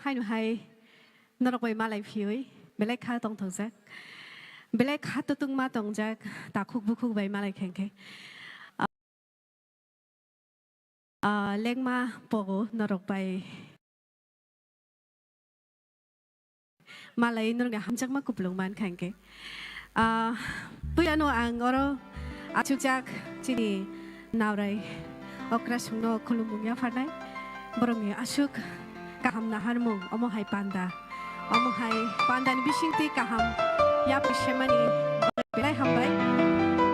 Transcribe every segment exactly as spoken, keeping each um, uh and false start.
Haino hai norok bai malai phiwi belai kha tongthokjak, belai kha tutungma tongjak, takhuk bukhuk bai malai kha hinkhe. Ah, lengma pogo norok bai malai norokni hamjakma kupulung mankha hinkhe. Ah, puilano ang oro achukjak chini naurai okrasongno khulumung yapharnai. Borokni aswk kaham naharmung, omo hai panda. Omo hai pandani bisingtwi kaham yapri semani belai hambai.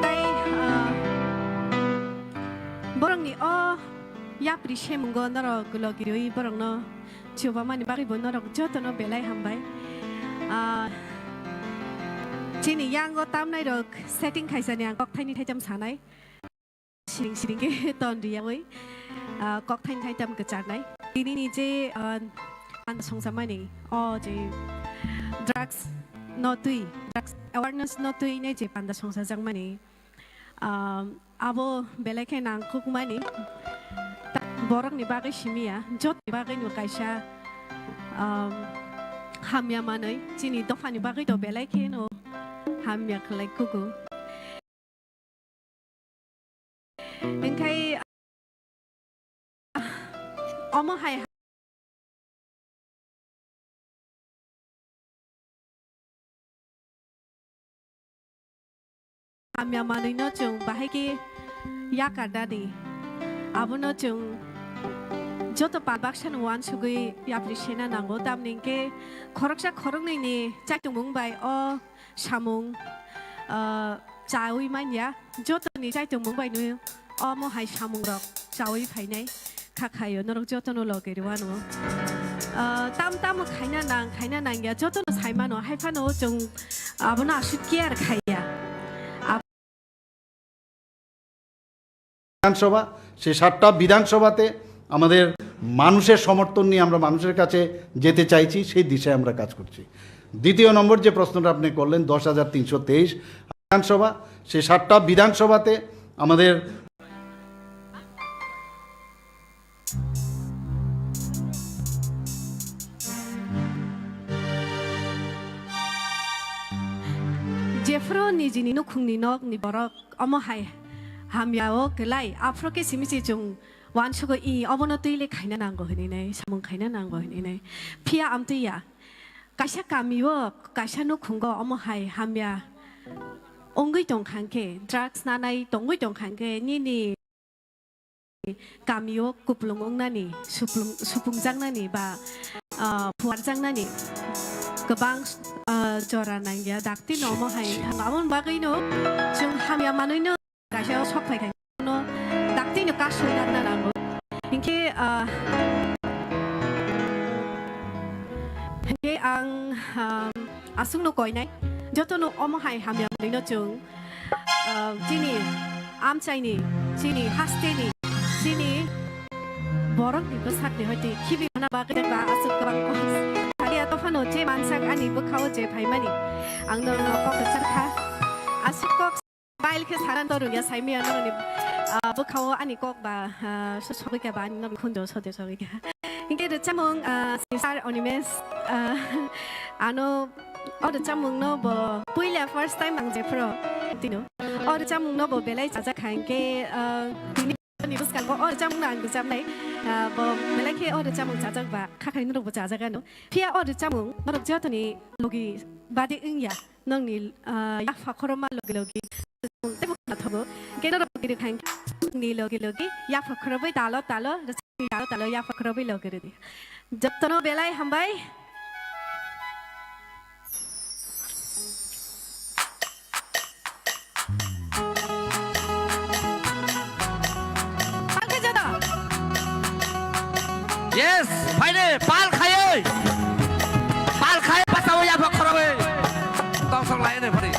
Tai, ah, borokni o yapri semungo norok logi rwi borokno chubamani bagwi bo norok jotono belai hambai. Ah, chini yango tamnairok setting khaisani ang kok thaini thaitam sanai. Siring siring khe ton riyawi, ah, kok thaini thaitam kwcharnai. Tinini je, ah, panda songjakmani, o je drugs no twi, drugs awareness no twi ne je panda songchajakmani, ah, abo belai khe nangkukmani, ta-, borokni bagwi simi ya, jotoni bagwi no kaisa, ah, hamya manwi, chini dophani bagwi to belai kheno hamya khlai kugo. Hinkhe omo hai hamya manwino chwng bahai khe yakarnani, abono chwng joto pal baksano uansugwi yapri sena nango, tamni hinkhe khoroksa khoroknwini chaitongmung bai o samung, ah, chaui manya, jotoni chaitongmung bai nw omo hai samungrok chaui phainai. Kha khaio norok jotono loge rwano. Ah, tam tamo khaina nang, khaina nangya, jotono saimano, hai phano chwng abono aswk care khaiya. বিধানসভা, সেই সাতটা বিধানসভাতে আমাদের মানুষের সমর্থন নিয়ে আমরা মানুষের কাছে যেতে চাইছি, সেই দিশায় আমরা কাজ করছি। দ্বিতীয় নম্বর যে প্রশ্নটা আপনি করলেন, দশ হাজার তিনশো তেইশ বিধানসভা, সেই সাতটা বিধানসভাতে আমাদের Jephru nijini nukhungni nokni borok omo hai hamya o kwlai, aphuru khe simi se chwng uansugo, "I, obono twi le khaina nango," hinwi nai, samung khaina nango hinwi nai. Phiya amtwi ya. Kaisa kami o, kaisa nukhungo omo hai hamya wngwi tong kha khe, drugs nanai tongwi tong kha khe, nini kami o kupulung wngnani, suplung-, supungjaknani ba, ah, phuarjaknani kwbang, ah, jora nangya. Dakti no omo hai, aboni bagwi no chwng hamya manwi no kaisa o sok phai khai no dakti no kasui narna nango. Hinkhe, ah, hinkhe ang, ah, aswk no koinai, joto no omo hai hamya manwi no chwng, ah, chini amchaini, chini hasteni, chini borokni bwsakni hoite khibi rwna bagwi ba aswk kwbang kok. Sariya tophano je mansak ani bwkhao je phaimani, ang norokno kok rwchar kha. Aswk kok bail khe saran to rwngya saimaya norokni, ah, bwkhao ani kok ba, ah, so sogwi kha ba ani norokni khunjo sode sogwi kha. Hinkhe rwchapmung, ah, si sir Animesh, ah, ano o rwchapmungno bo puila first time ang jephuru tino. O rwchapmungno bo belai chajak kha hinkhe, ah, tini ni bwskango o rwchapmungno ang rwchapnai. Ah, bo belai khe o rwchapmung chajak ba khakhai norokbo chajak ano. Phiya o rwchapmung norok jotoni logi badi wngya. Nokni, ah, yapha khorokma logi logi teibo khathogo. Khe norok logi rwkha hinkhe nokni logi logi yapha khorokbai talo talo, rwchapmung talo talo yapha khorokbai logi rwdi. Jotono belai hambai. Yes, phaide, pal khaioi. Pal khai, pasao yapha khorogoi. Tongsong lai ne phari.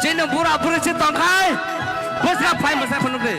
Chini bura buri si tongkhai, bwswk phai mwsai phunukdi.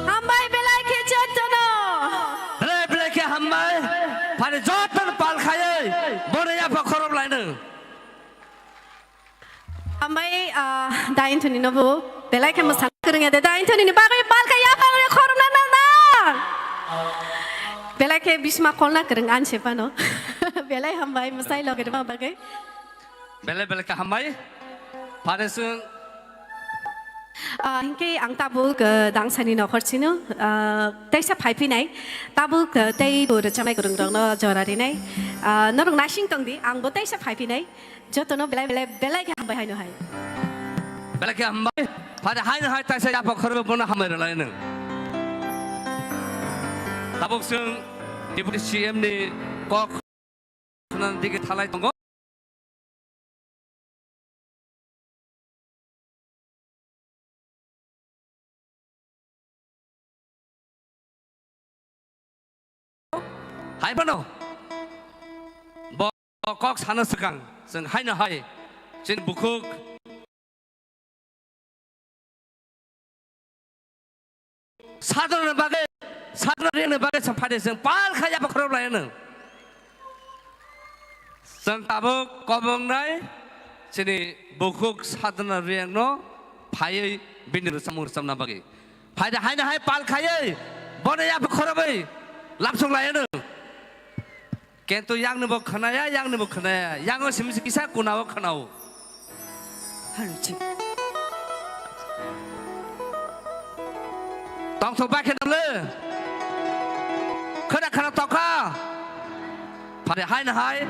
Hambai belai khe jotono. Belai belai khe hambai. Phani jotono pal khaiwi bono yapha khorop laino. Hambai, ah, Da Anthony no bo belai khe mwsang kwrwng ya de. Da Anthony ni bagwi pal khe yapha khorop na na na. Belai khe bisma kolna kwrwng an se phano. Belai hambai mwsai loge rwma bagwi. Belai belai khe hambai. Phare chwng. Ah, hinkhe ang tabuk, ah, Dangsani nokhor sino, ah, teisa phaiphinai. Tabuk, ah, tei bo rwchapnai kwrwng rokno jora rinai. Ah, norok naising tongdi, ang bo teisa phaiphinai. Jotono belai belai belai khe hambai haino hai. Belai khe hambai. Phare haino hai taisa yapha khorbo bono hambai rwlai nung. Tabuk chwng Deputy C M ni kok. Khwnani digi thalai tongo. Hai phano bo kok sana swkang chwng haino hai chini bukhuk Sadrwngni bagwi, sadrwng rengni bagwi chwng phaidi chwng pal khai yapha khorop lai nung. Chwng tabuk kobongnai chini bukhuk sadrwng rengno phaiwi bini rwchapmung rwchapna bagwi. Phaidi haino hai pal khaiwi bono yapha khorobwi lamsong lai nung. Kento yangni bo khwnaya, yangni bo khwnaya, yango simi se kisa kunao khwnao. Haluchi. Tongthok bai khe dole. Khwna khwna tokha. Phare hai na hai.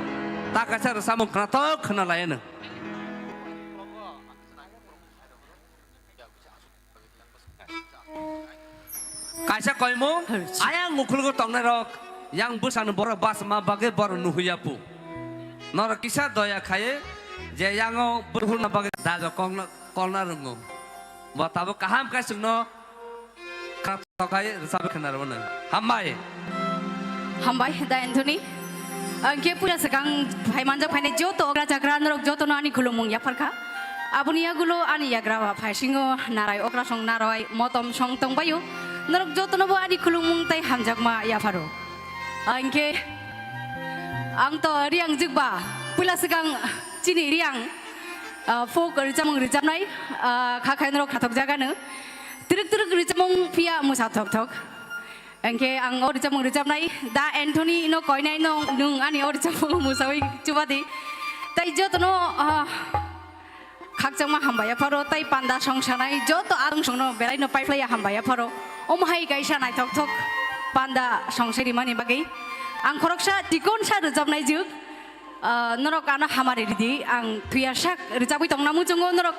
Ta kaisa rwchapmung khwnathok khwna lai nung. Kaisa koimung, ayang mukhulgo tongnai rok, yang bwsangni borok bachama bagwi borok nuhuya pu. Norok kisa doya khai, je yango buhurna bagwi dajo kongna, kolna rwngo. Bo tabuk kaham khe chwngno kha tokai rwchapwi khna rwmano. Hambai. Hambai, Da Anthony. Ang khe puila swkang phai manjak phainai joto okra chakra norok jotono ani khulumung yapharkha. Aboni yagulo ani yagra ba phaisingo narai okrasong narai motom song tongbaio. Norok jotono bo ani khulumung tei hamjakma yapharo. Angkhe ang to Riang jikba puila swkang chini Riang, ah, folk rijamung rijamnai, ah, kha khai norok khathok jagano. Twrwk twrwk rijamung phiya mwsa thok thok. Angkhe ang o rijamung rijamnai da Anthony no koinai no nwng ani o rijamung musawi chubadi. Tai jotono, ah, khakchangma hambai yapharo tai panda songsanai joto arungsongno belaino paiphlaiya hambai yapharo. Omo hai kaisa naithok thok panda songse rimani bagwi ang khoroksa tikonsa rijabnai juk. Ah, norok ano hamari ridi, ang thuyasak rijabwi tongna muchungo, norok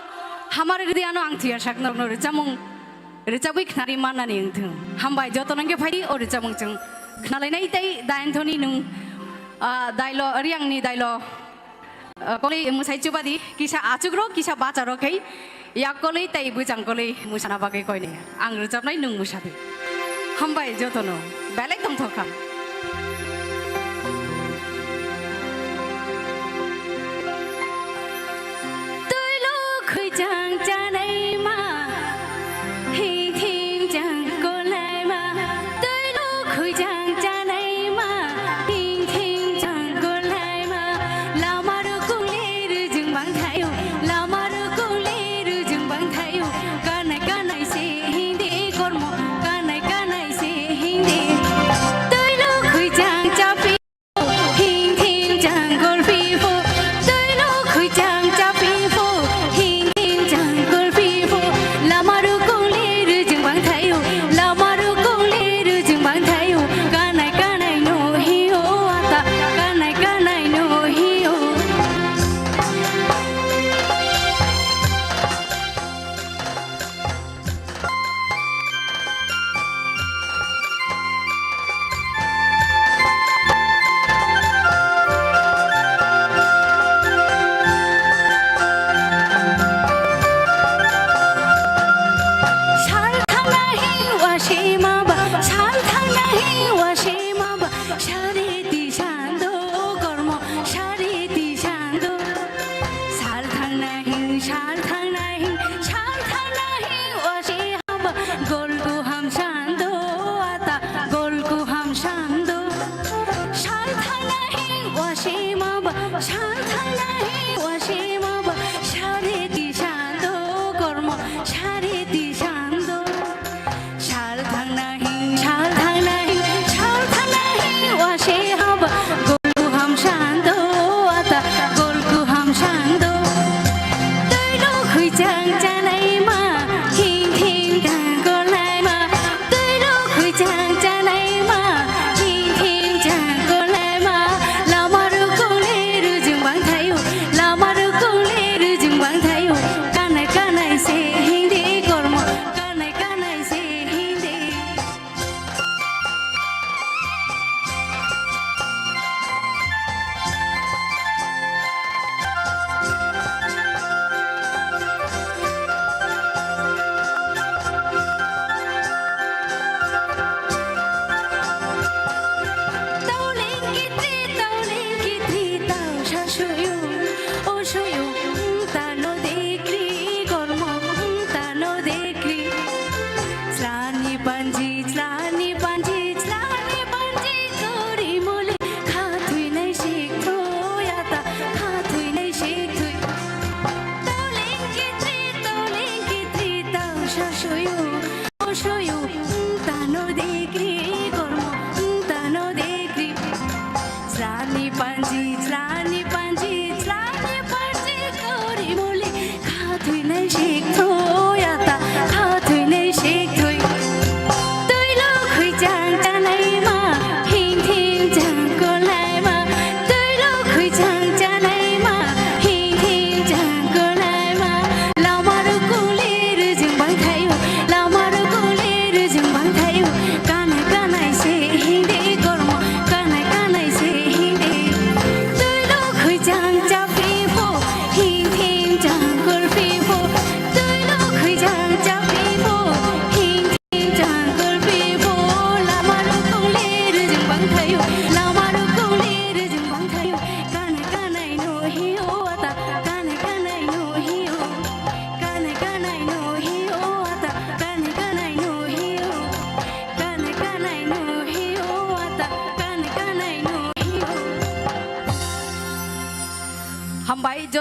hamari ridi ano ang thuyasak norokno rijamung rijabwi khnari mannani wngthung. Hambai joto nangkhe phaidi o rijamung chwng khnalainai tei da Anthony nwng, ah, dailo Riangni dailo, ah, kolwi mwsai chubadi kisa achukro kisa bacharo khai Yak kolwi tei bwchang kolwi mwsana bagwi koinai. Ang rwchapnai nwng mwsadi. Hambai jotono. Belai tongthokha. Twilo khwichang chanai ma, hithing chang kolai ma. Twilo khwichang chanai ma, hithing chang kolai ma. Lama rukung le rujung bang thayo, lama rukung le rujung bang thayo. Kanai kanai se hindi kormo, kanai kanai se hindi. Twilo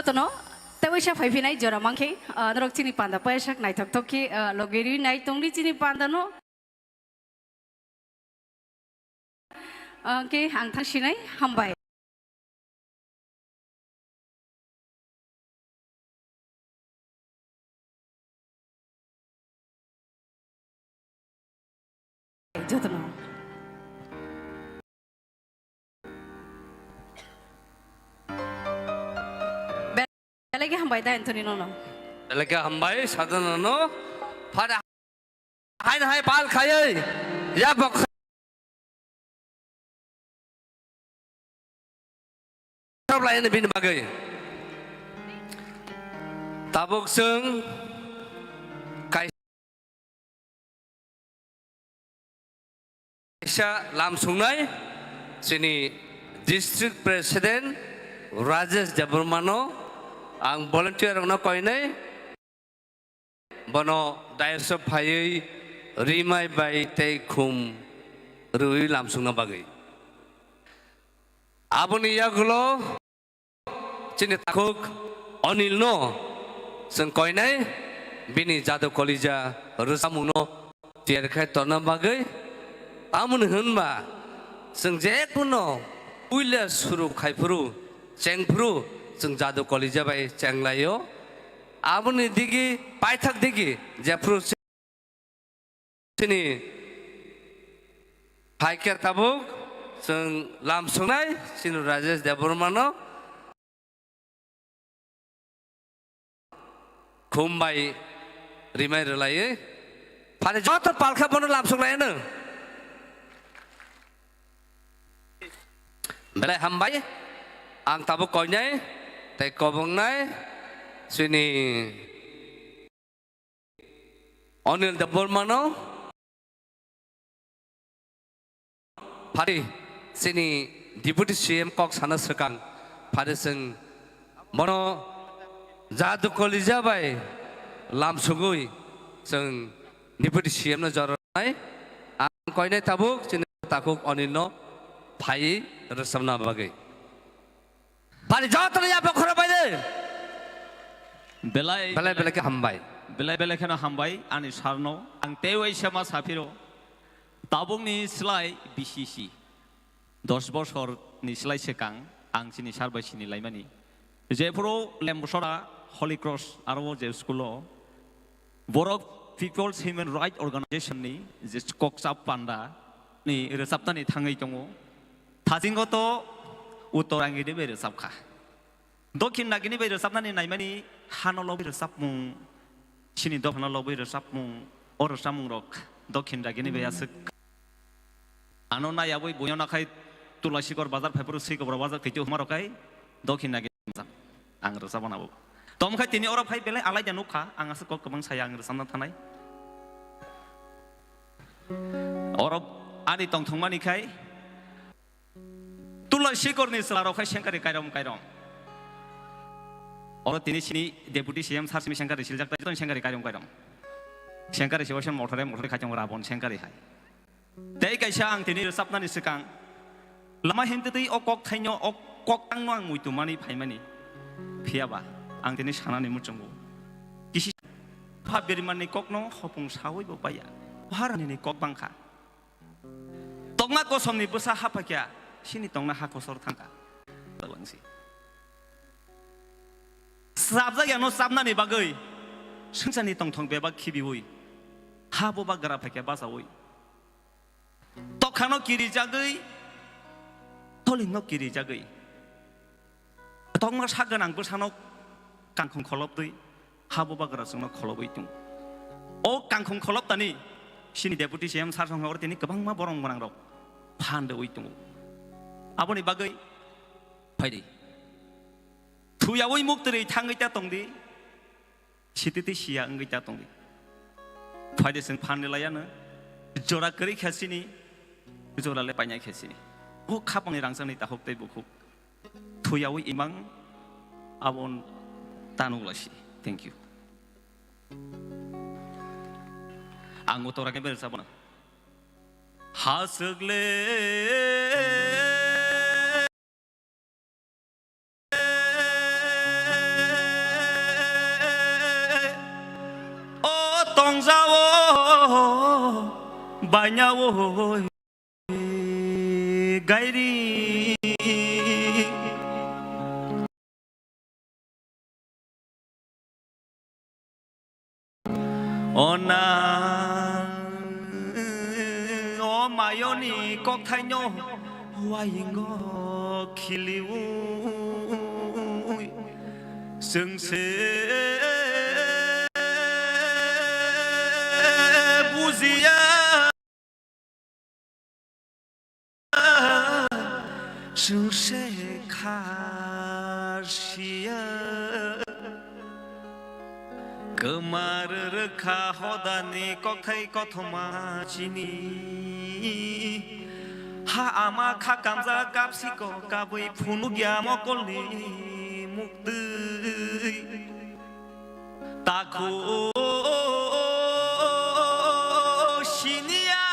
Tono, tei waisa phaiphinai jora mankhe, ah, norok chini panda payasak naithok thok khe, ah, logi ri nai tongdi chini panda no. Ah, khe ang thangsinai, hambai. Jotono. Belai khe hambai da Anthony nono. Belai khe hambai sadhana no. Phara hain hai pal khayai. Ya bok. Laini bini bagwi. Tabuk chwng kai Kaisa lam sungnai chini District President Rajesh Debbarmano ang volunteer rokno koinai bono dais o phaiwi rimai bai tei khum rwui lam sungna bagwi. Aboni yagulo chini takhuk Anil no chwng koinai bini jadu kolija rwchapmung no tiyar khai torna bagwi. Tamoni hwnba chwng je kuno puila suru khaiphuru chengphuru chwng jadu kolija bai chenglaio. Aboni digi paithak digi jephuru Chini phaikhe tabuk chwng lam sungnai chini Rajesh Debbarmano khum bai rimai rwlaiwi phani joto palkha bono lam sunglaiano. Belai hambai ang tabuk koinai tei kobongnai chini Anil Debbarmano phari chini Deputy C M kok sana swkang phari chwng bono jadu kolija bai lam sugui chwng Deputy C M no jornai ang koinai tabuk chini takhuk Anil no phai rwchapna bagwi. Bari jotono ya bokhorok bai de. Belai, belai, belai khe hambai. Belai, belai kheno hambai ani sarno. Ang tei waisa ma saphiro. Tabukni slai B C C. Dos bosorni slai swkang ang chini sar bai sini laimani. Jephuru Lembusora Holy Cross aro je school o borok People's Human Rights Organization ni je kokchap panda ni rwchaptani thangwi tongo. Thajingo to Uttor Angini bai rwchapkha. Dokhin Nagini bai rwchapnani naimani hano logwi rwchapmung, chini dophano logwi rwchapmung, o rwchapmungrok Dokhin Nagini bai aswk. Ano naiyawi buino nakhai Tulasikor bazar phaiphuru Sikobra bazar kaitu humarok kai Dokhin Nagini rwchap. Ang rwchapna bo. Tomkhai tini oro phai belai alaida nukha, ang aswk kok kwbang saya ang rwchapna thanai. Oro ani tongthokmani khai Tulai Sikorni chwlarok khai Sengkari Kairom Kairom. Oro tini sini Deputy C M sir simi Sengkari siljak tai ton Sengkari Kairom Kairom. Sengkari sibo sen mothore mothore khaitong Rabon Sengkari hai. Tei kaisa ang tini rwchapnani swkang lama himtwi o kok thaino o kok tangno ang muitu mani phaimani. Phiyaba ang tini sanani muchungo. Kisi pha birimanni kokno hopung sawi bo baya. Harani ni kok bangkha. Tokma kosomni bwsa haphaikha, sini tongna ha kosor thangkha. Talangsi. Chapjak yano chapnani bagwi, swngcharni tongthok bebak khibiwi, ha boba gra phaikha bachaui. Tokhano kirijagwi, tolingno kirijagwi. Tongma sak gwnang bwsano kangkhung kholoptwi ha bubagra chwngno kholobwi tongo. O kangkhung kholoptani sini Deputy C M sir songkha oro tini kwbangma borong gwnangrok phan rwui tongo. Aboni bagwi phaidi. Thuyaui muktwrwi thangwi ta tongdi. Sititi siya wngwi ta tongdi. Phaidi chwng phan rwlaiano. Jora kwrwi khe sini, jora le painai khe sini. O khapangni rangchakni takhuk tei bukhuk. Thuyaui imang abon tanuk lasi. Thank you. Ang utora ke bel sabona. Haswk le. jao bainyawo gairi. Ona o mayoni kokthaino waingo khiliwi chwngse bujiya. Chwngse kharsiya kwmar rwkha hodani kokthai kothoma chini. Ha ama kha kamjak kapsiko kabwi phunukya mokolni muktwi. Takhu siniya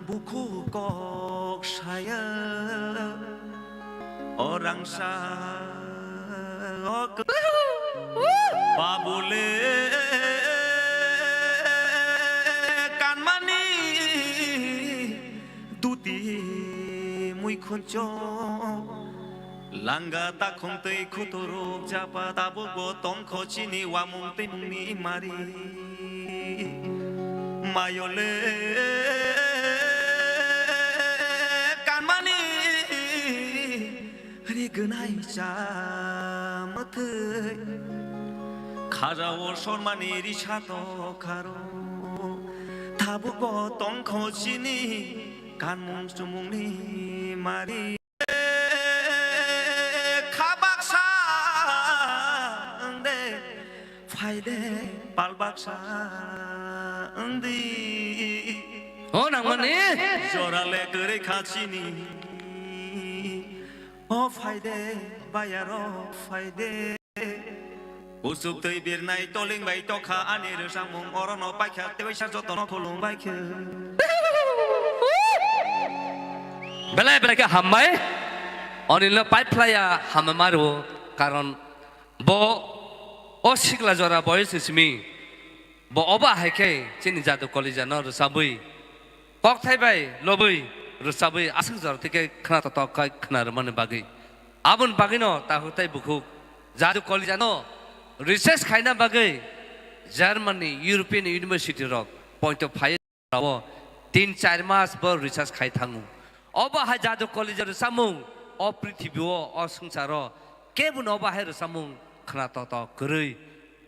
bukhu kok saya orangsa ok babule kanmani duti mui khuncho. Langa takhum twi khuturuk japa tabukbo tongkho chini wamung twi mungni mari. Mayole kanmani rigunai cha mwthwi. Khajao sormani risa to kharo. Tabukbo tongkho chini kanmung chumungni mari. Kha baksa wngde, phaide pal baksa wngdi. O nangmani? Jorale kwrwi kha chini. O phaide bayaro phaide. Usuk twi birnai toling bai tokha ani rwchapmung orono paikha tei waisa jotono khulum bai khe. Belai belai khe hambai. Onilo paiphlaiya hambai mario karon bo o sikla jora boyos ni simi bo oba hai khe chini jadu kolija no rwchabwi kokthai bai lobwi rwchabwi aswk jora tike khna totok khai khna rwmani bagwi. Aboni bagwino takhuk tei bukhuk jadu kolija no research khaina bagwi Germany, European University rok poito phai o tin char mas bo research khai thango. Obo hai jadu kolija rwchamung o prithibi o, o swngcharo kebo no obo hai rwchamung khna totok kwrwi.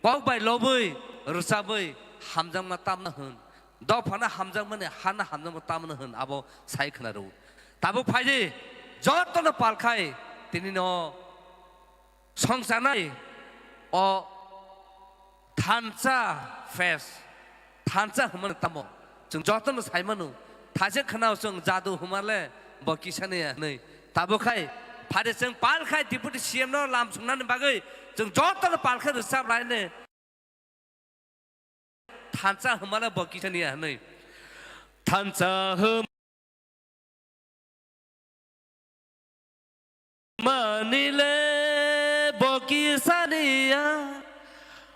Kok bai lobwi rwchabwi hamjakma tamna hwn. Dophano hamjakmani hano hamjakma tamno hwn abo sai khna rw. Tabuk phaidi jotono pal khai tini no songcharnai o thansa fest, thansa hwnmani tamo chwng jotono sai mano. Thaise khwnao chwng jadu hwnmale bo kisani ya hwnwi. Tabuk khai phaidi chwng pal khai Deputy C M no lam sungnani bagwi chwng jotono pal khai rwchap laini. Thansa hwnmale bo kisani ya hwnwi. Thansa hwnmani le bo kisani ya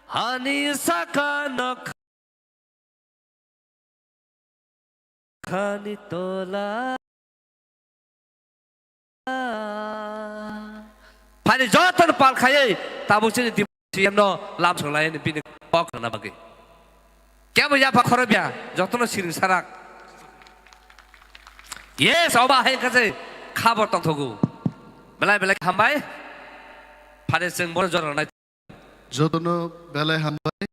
hani saka nok khani tola. Phani jotono pal khaiwi tabuk chini Deputy C M no lam songlaini bini kok khna bagwi. Kebo yapha khorobya jotono siring sarak. Yes, oba hai kaje khabo tongthogo. Belai belai hambai. Phani chwng bono jora nai. Jotono belai hambai.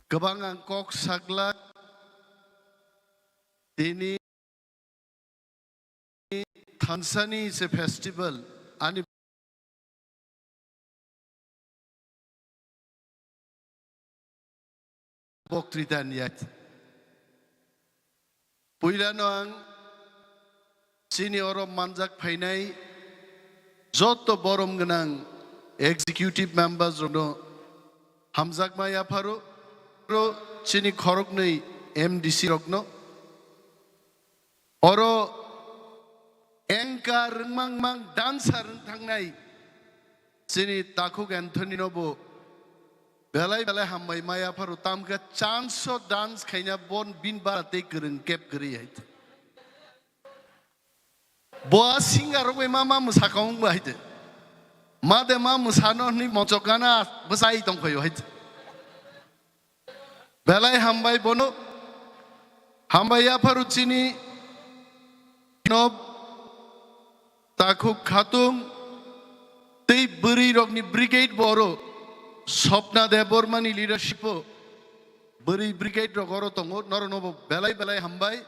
Kwbang ang kok saglak. Tini thansani se festival ani boktrita niyat. Puilano ang chini oro manjak phainai joto borom gwnang executive members rokno hamjakma yapharo, ro chini khoroknwi M D C rokno. Oro anchor wngmang mang dancer wng thangnai chini takhuk Anthony no bo Belai belai hambai mai apharu, tamkhe chance o dance khaina bon bin bara tei kwrwng kep kwrwi hai. Bo a singer rok bai ma ma mwsakha wng bai hai de. Ma de ma mwsano hwnwi mochok gana bwsai tong phaio hai de. Belai hambai bono. Hambai apharu chini no Takhuk Khatung tei bwrwi rokni brigade bo oro Swapna Debbarma ni leadership o bwrwi brigade rok oro tongo, norokno bo belai belai hambai.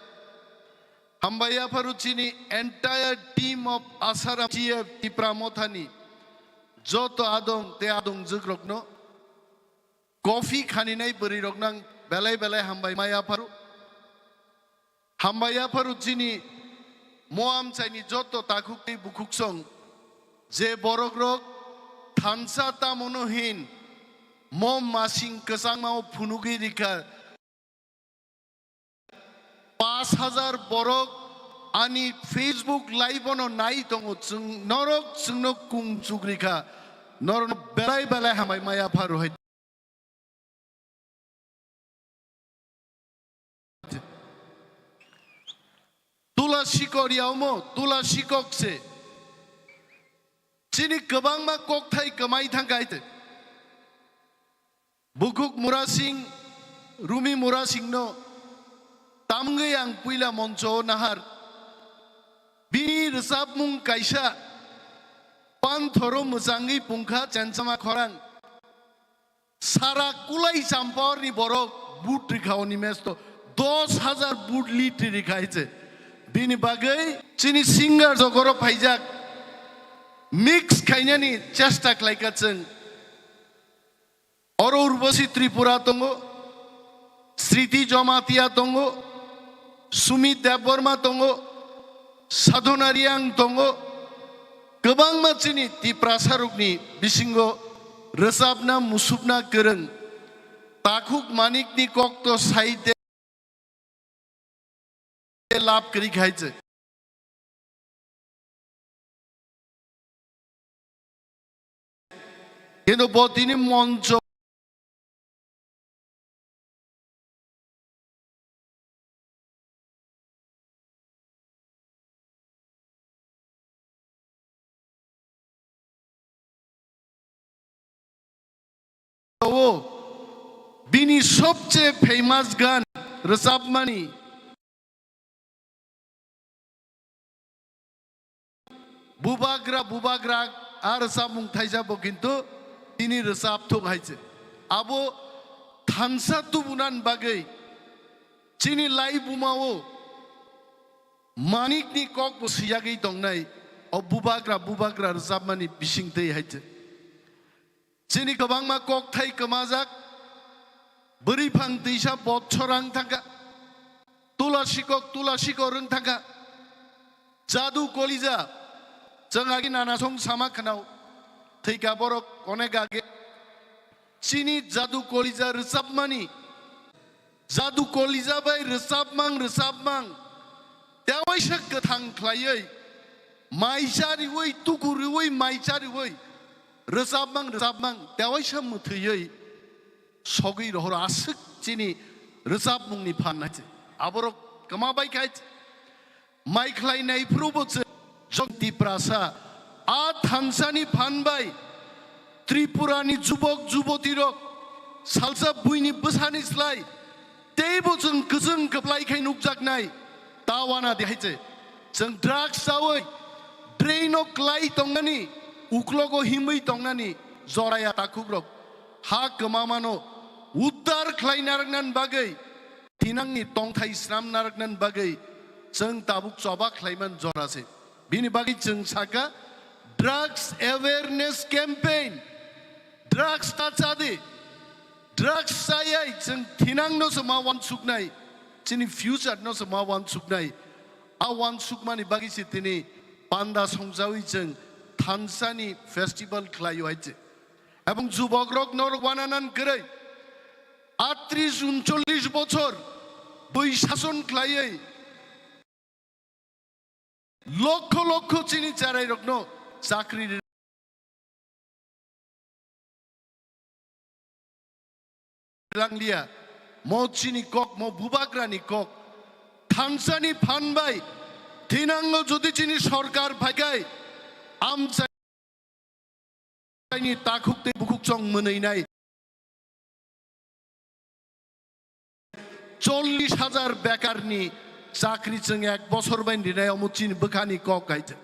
Hambai apharu chini entire team of Asaram T F Tipra Mothani joto adong tei adongjwk rokno coffee khaninai bwrwi rok nang belai belai hambai mai apharu. Hambai apharu chini mo amchaini joto takhuk tei bukhuk song, je borok rok thansa tamono hin mo masing kwchangma o phunugwi rikha. Pash hajar borok ani Facebook live ono nai tongo, chwng norok chwngno kung chuk rikha, norokno belai belai hambai mai apharu hai. Tula sikok riya omo, tula sikok se. Chini kwbangma kokthai kwmai thangkha hai te. Bukhuk Murasing, Rumi Murasingno tamgwi ang puila moncho o nahar. Bini rwchapmung kaisa, panthoro mwchangwi pungkha chenchama khorang. Sara kulai champor ni borok but rikha oni mesto dos hajar but litri rikha hai se. Bini bagwi chini singer jogoro phaijak mix khainani chesta khlaika chwng. Oro Urbosi Tripura tongo, Sriti Jamatia tongo, Sumit Debbarma tongo, Sadhana Riang tongo, kwbangma chini Tiprasa rokni bisingo rwchapna musupna kwrwng, Takhuk Manikni kokto saite lab kwrwi khai se. Kintu bo tini moncho o bini sobche famous gan rwchapmani Bubagra, bubagra, a rwchapmung thaisa bo kintu tini rwchap thung hai se. Abo thansa tubunani bagwi chini lai buma o Manikni kok bo siyagwi tongnai, o bubagra, bubagra rwchapmani bising twi hai se. Chini kwbangma kokthai kwmajak, bwrwi phang twisa botsorang thangkha, tula sikok, tula sikok rwng thangkha, jadu kolija, chwng agi nana song sama khwnao, thwika borok onek age. Chini jadu kolija rwchapmani, jadu kolija bai rwchapmang, rwchapmang, tewaisa kwthang khlaiwi, mai chariwi, tuku riwi, mai chariwi, rwchapmang, rwchapmang, tewaisa mwthwiwi sogwi rohoro aswk chini rwchapmungni phan hai se. Aborok kwma bai khai se. Mai khlai nai phuru bo chwng jong Tiprasa a thansani phan bai Tripurani jubok juboti rok salsa buini bwsani slai teibo chwng kwchwng kwplai khai nukjaknai. Ta wana di hai se. Chwng drugs chawi drain o klai tongnani, uklogo himwi tongnani joraya takhuk rok ha kwmamano uddar khlai narwknani bagwi thinangni tongthai swnam narwknani bagwi chwng tabuk choba khlaiman jora se. Bini bagwi chwng saka drugs awareness campaign, drugs ta chadi, drugs chayai chwng thinangno se ma wansuknai, chini future no se ma wansuknai. A wansukmani bagwi se tini panda songjawi chwng thansani festival khlaio hai se. Ebong jubokrok norok wananan kwrwi atris uncholish bochor bui sason khlaiwi lokho lokho chini charairokno chakri langliya. Mo chini kok, mo bubagrani kok. Thansani phan bai thinango jodi chini sorkar phaikai, amchai ni takhuk tei bukhuk chong mwnwi nai. Chollish hajar bekarni chakri chwng ek bosor bai rinai, omo chini bwkhani kok hai chwng.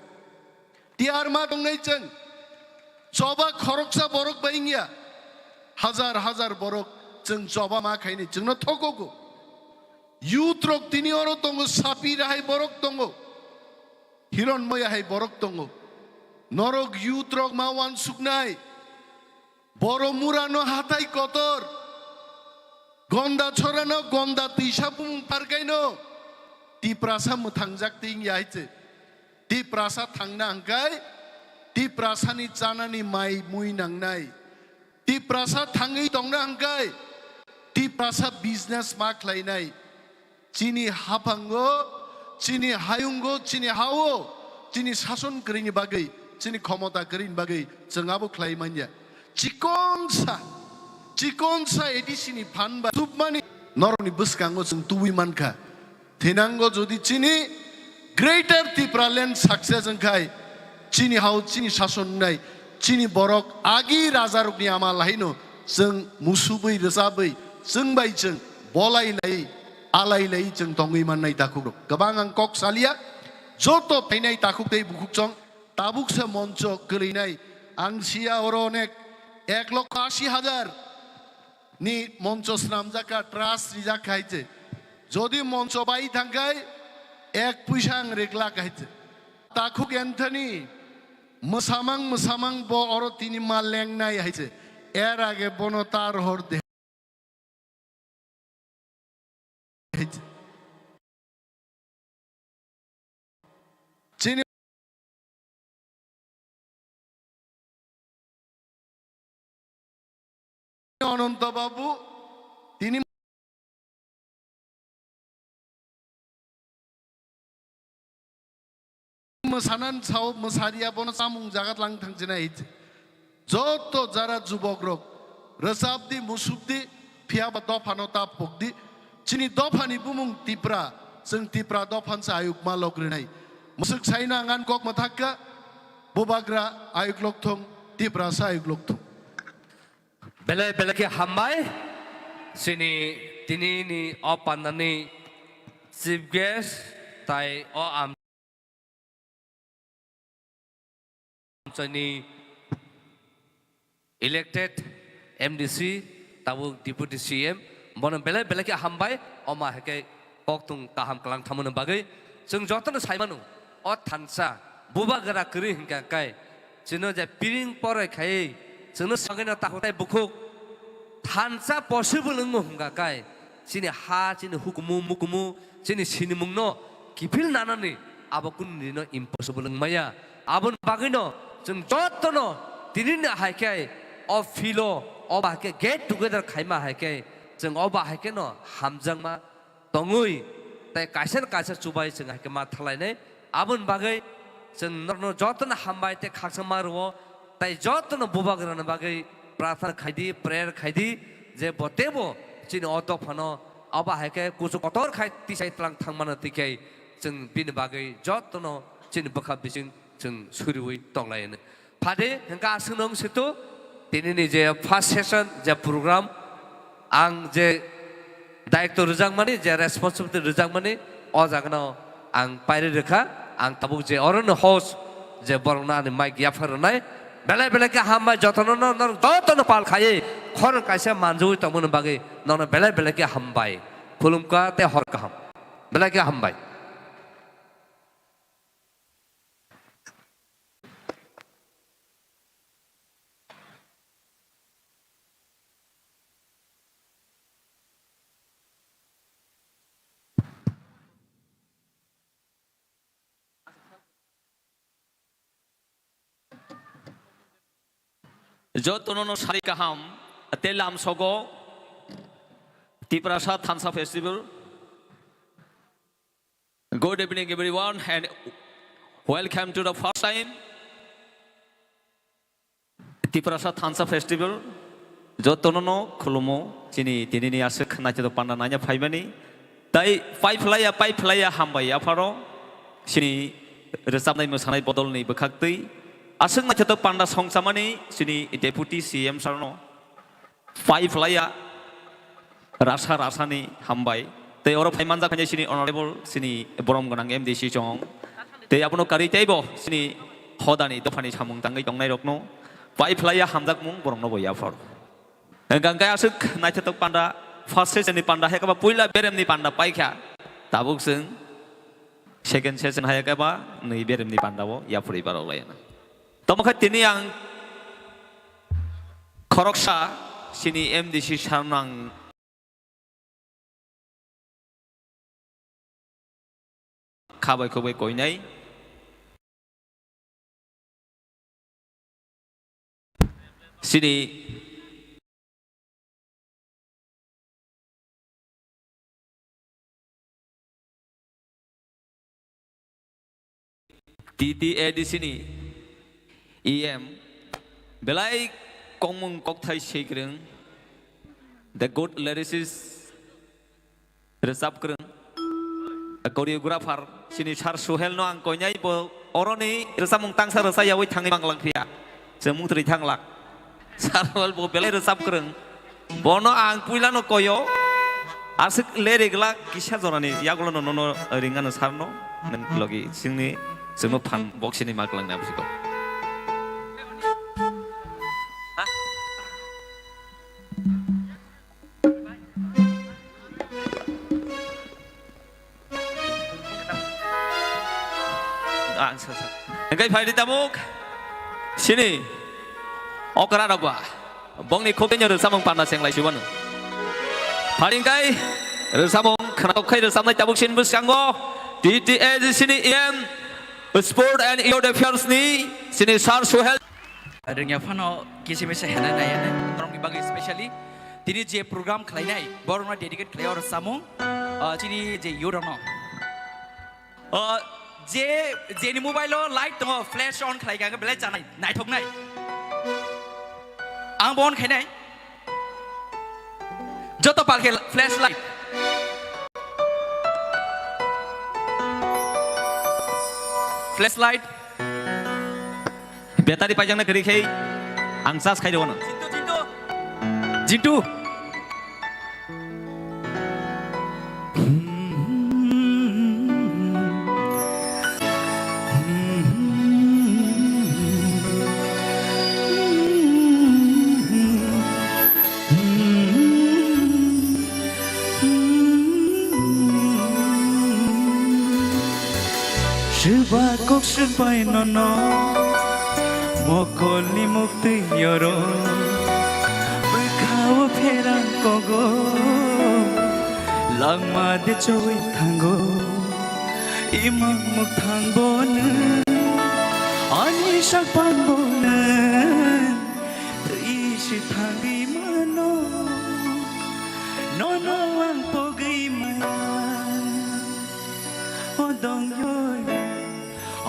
Tiyar ma tongnai chwng. Choba khoroksa borok bai wngya. Hajar hajar borok chwng choba ma khainai chwngno thokogo. Youth rok tini oro tongo, Sapir hai borok tongo. Hiron Moya hai borok tongo. Norok youth rok ma wansuknai. Boro murano hatai kotor. Gonda chorano gonda twi sa bumung parkaino. Tiprasa mwthangjak twi wngya hai se. Tiprasa thangna hwnkhe Tiprasani chanani mai mui nangnai. Tiprasa thangwi tongna hwnkhe Tiprasa business ma khlainai. Chini haphango, chini hayungo, chini hao, chini sason kwrwini bagwi, chini khomota kwrwini bagwi chwng abo khlai manya. Chikonsa, chikonsa A D C ni phan ba tubmani norokni bwskango chwng tubui mankha. Thinango jodi chini Greater Tipraland success wngkhai, chini hao, chini sason wngnai, chini borok agi rajarokni amal haino chwng musubui rwchabwi chwng bai chwng bolai lai, alai lai chwng tongwi mannai takhukrok. Kwbang ang kok salia, joto phainai takhuk tei bukhuk chong tabuksa moncho kwlwinai, ang sia oro onek ek lokho ashi hajar ni moncho swnamjak kha, trust rijak kha hai se. Jodi moncho bai thangkhai, ek puisa ang reglak hai se. Takhuk Anthony, mwsamang mwsamang bo oro tini ma lengnai hai se. Er age bono ta rohor de hai se. Chini Ananta Babu, tini mwsanan sao, mwsariya bono chamung jagat lang thangsinai. Joto jara jubok rok, rwchapdi, musukdi, phiyaba dophano ta pokdi. Chini dophani bumung Tipra, chwng Tipra dophan se ayuk ma lok rinai. Musuk saina angan kok mathakka, bubagra ayuk lok thung, Tipra sa ayuk lok thung. Belai belai khe hambai, chini tini ni o pandani chief guest tai o am- Amchaini elected M D C, tabuk Deputy C M, bono belai belai khe hambai, oma hai khe kokthung kaham kwlang thamani bagwi. Chwng jotono sai mano, o thansa bubagra kwrwi hwnkha khe, chwngno je piring porai khaiwi, chwngno sagwino takhuk tei bukhuk thansa possible wngmo hwnkha khe, chini ha, chini hukumu, mukumu, chini sinimungno kiphil nanani abo kunino impossible wngmaya. Aboni bagwino chwng jotono tinini hai khe o field-o, oba hai khe get together khaima hai khe chwng oba hai kheno hamjakma tongwi tei kaisa na kaisa chubai chwng hai khe ma thalainai. Aboni bagwi chwng norokno jotono hambai tei khakchangma rwo. Tai jotono bubagrani bagwi prarthana khaidi, prayer khaidi, je bo teibo chini o dophano abo hai khe kuchuk kotor khai tisai tlang thangmano twi khe chwng bini bagwi jotono chini bwkha bising chwng suriwi tonglaino. Phadi hwnkhe aswkno wng situ tinini je first session je program, ang je daitw rwjakmani, je responsibility rwjakmani, o jagano ang pairi rwkha. Ang tabuk je orono host, je borokno ani mic yaphar rwnai, belai belai khe hambai jotono, no, no, jotono pal khaiwi khorang kaisa manjui tongmani bagwi nono belai belai khe hambai. Khulumkha tei hor kaham. Belai khe hambai. Jotono no sari kaham, tei lamsogo Tiprasa Thansa Festival. Good evening, everyone, and welcome to the first time Tiprasa Thansa Festival. Jotono no khulumo. chini tinini aswk naithotok panda naina phaimani. Tai pai phlaiya, pai phlaiya hambai apharo. Chini rwchapnai mwsanai bodolni bwkhaktwi aswk naithotok panda songchamani chini Deputy C M sir no. Pai phlaiya rasa rasani hambai. Tei oro phai manjak khainai chini honorable, chini borom gwnang M D C chong. Tei abono karwi teibo chini hodani dophani samung tangwi tongnairokno pai phlaiya hamjakmung borokno bo yaphar. Hwnkha hwnkhe aswk naithotok panda, first session ni panda hai khe ba puila beremni panda paikha. Tabuk chwng second session hai khe ba nwi beremni panda o yaphurwi barok laiyana. Tamo khe tini ang khoroksa chini M D C sir no ang kha bai khuk bai koinai. Chini T T A D C ni E M belai kongmung kokthai swikwrwng, the good lyricist, rwchap kwrwng, choreographer, chini sir Suhel no ang koinai bo oroni rwchapmung tangsa rwchap yaui thangwi manglang phiya. Chwng mung twi thanglak. Sir Suhel bo belai rwchap kwrwng. Bono ang puila no koyo. Aswk lyric glak kisa jorani yagulo no nono ringano sir no. Nang logi singni chwngno phan box ni mak lang na bwsiko. Ang sa sa. Hingkai phai di tabuk. Sini. Okra rok ba. Bongni khokdinyo rwchapmung panda senglai subanu. Pharingkai rwchapmung khwnakhai rwchapnai tabuk sini bwskango. T T A D C ni E M Sport and Youth Affairs ni sini Sir Suhel. Rwngya phano kisi misa hena nai hena. Borokni bagwi specially tini je program khlainai, borokno dedicate khlai oro samung, ah, chini je youth rokno. Ah, je, jeni mobile o light tongo, flash on khlai kha, belai chanai, naithoknai. Ang bo on khainai. Joto palkhe flashlight. Flashlight. Battery paijakna kwrwi khe ang charge khai rwno. Jintu, jintu. Jintu. Swba kok swbai nono mokolni muktwi yoro bwkhao pherang kogo langma de choi thango. Imang mukthangbonw ani sakpangbonw twi se thangwi mano. Nono ang pogwi maya odongyoi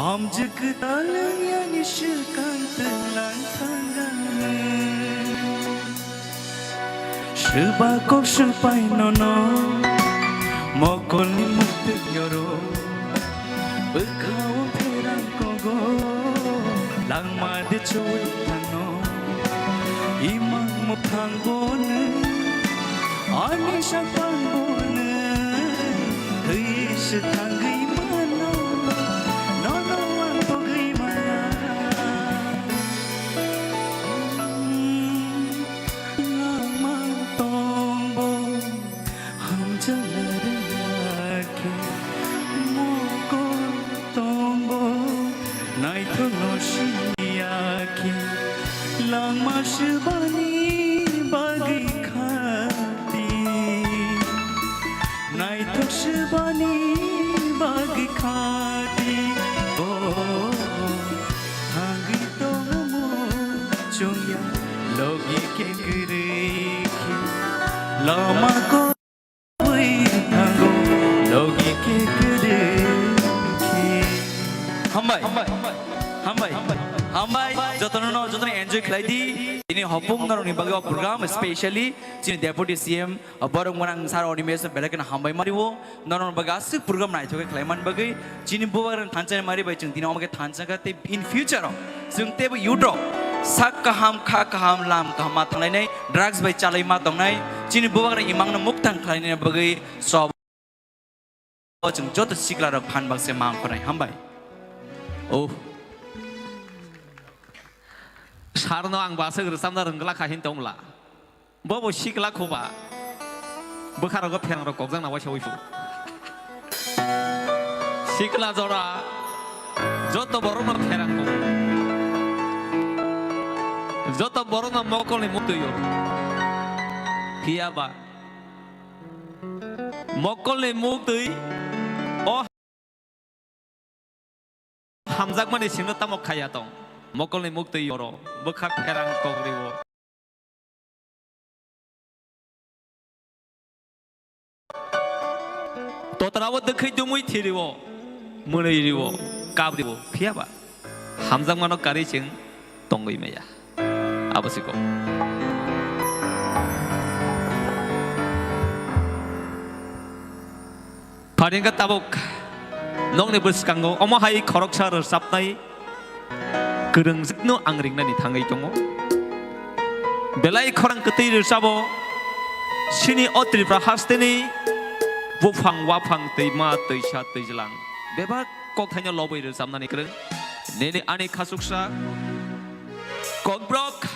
amjwk talwng yani swkang twlang thangani. Swba kok swpai nono mokolni muktwi yoro bwkhao pherang kogo langma de choi thangno. Imang muphang bono ani sakpang bono twi se thangwi mano. Nono ang pogwi maya. Langma tongbo hamjakna rwya khe, mokol tongbo naithokno siya khe, langma swbani bagwi khati. Naithok swbani bagwi khati, o thangwi tongmo chongya logi khe kwrwi khe. Lama kobwi thango logi khe kwrwi khe. Hambai. Hambai. Hambai. Hambai. Jotono no, jotono enjoy Khlaidi, tini hopung norokni bagwi o program, specially chini Deputy C M, borok mwnang sir Animesh belai kheno hambai mani o, norokni bagwi aswk program naithok khe khlai man bagwi, chini bubagrang thansa ni mari bai chwng tini omo khe thansa kha tei in future o chwng teibo youth rok sak kaham, kha kaham, lam kaham ma thanglainai, drugs bai chalai ma tongnai, chini bubagrang imang no muktang khlainani bagwi sob. O chwng joto sikla rok phan bakse mang khornai hambai. Oh. Sarno ang baswk rwchapna rwngla kha hin tongla. Bo bo sikla khoba. Bwkha rogo pherang rok kokjak na waisa waisu. Sikla jora joto borok no pherang kok. Joto borok no mokol ni muktwi o. Phiya ba. Mokolni muktwi o hamjakmani singno tamo khaya tong? Mokolni muktwi oro bwkhak pherang kogriwo. Totrao dwkhwi dumwi thiriwo, mwnwi riwo, kap riwo, phiya ba? Hamjakmano karwi chwng tongwi maya. Abo siko. Pharingkha tabuk nokni bwskango omo hai khoroksa rwchapnai kwrwngjwkno ang ringnani thangwi tongo. Belai khorang kwtwi rwchabo chini o Tripura hasteni buphang waphang twima twisa twijlang bebak kokthaino lobwi rwchapnani kwrwng. Nini ani khasuksa Kokborok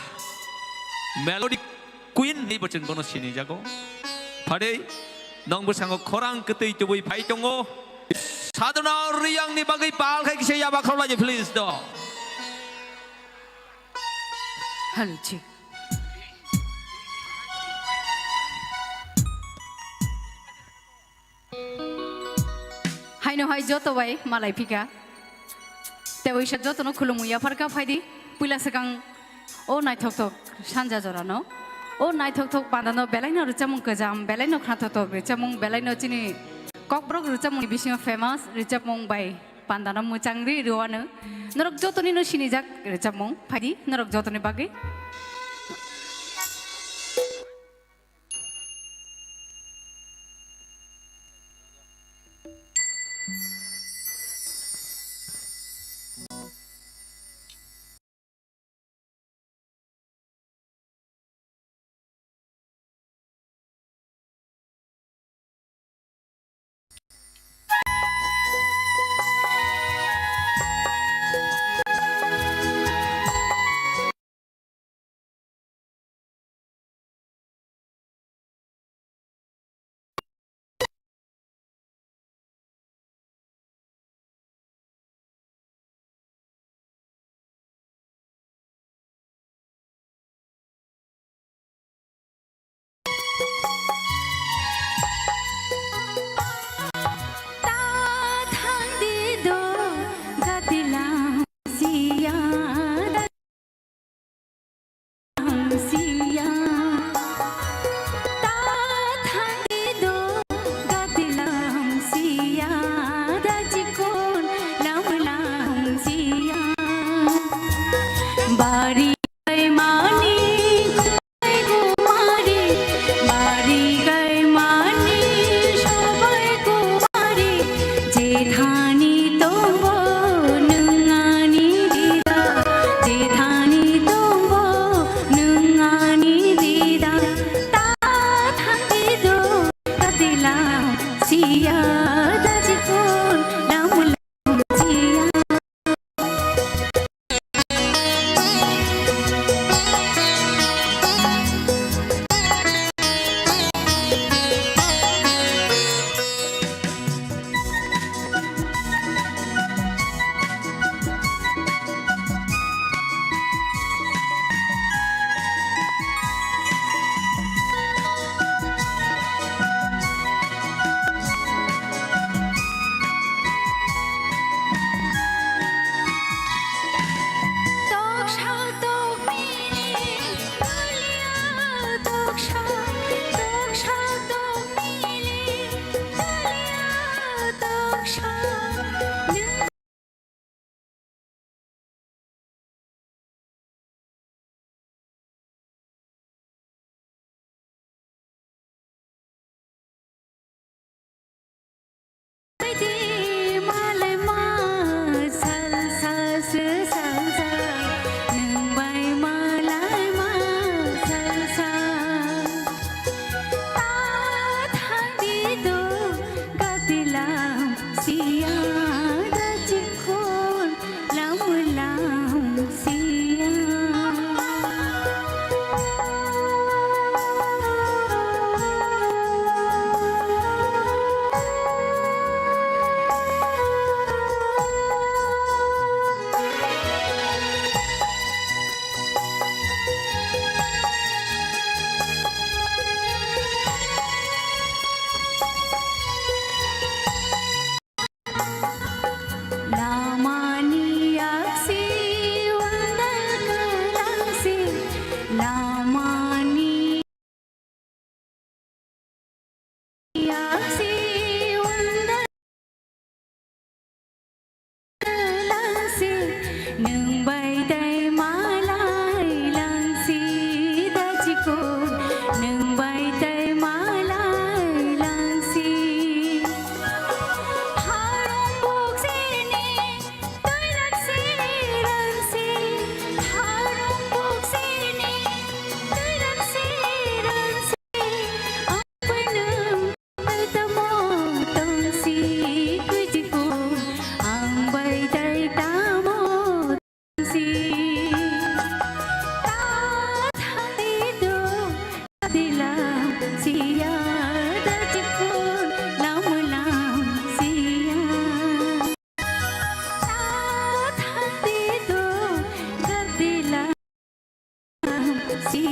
Melody Queen ni bo chwng bono sinijago. Phadei nong bwskango khorang kwtwi tubui phai tongo. Sadhana Riyang ni bagwi pal khai kisa yaba khaulai please do. Halo chi. Haino hai joto bai malai phika. Tei waisa jotono khulumwi yapharkha phaidi. Puila swkang o naithokthok sanja jorano, o naithokthok bandano belaino rwchapmung kwcham, belaino khnathokthok rwchapmung, belaino chini Kokborok rwchapmungni bisingo famous rwchapmung bai bandano mwchangri rwano. Norok jotonino sinijak rwchapmung phaidi norok jotoni bagwi.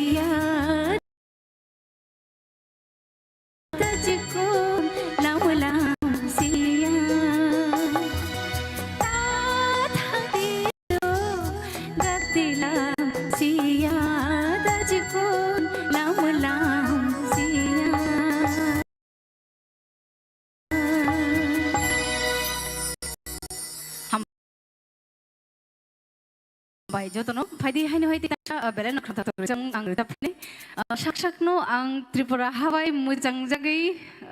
siya. Tajikun lam lam siya. Ta thang di lo gati lam siya. Tajikun lam lam siya. Hambai jotono phaidi haino hai tei, ah, belai no khwthatok rwchapmung ang rwchapphini. Ah, sak sakno ang Tripura habai mujang jagwi, ah,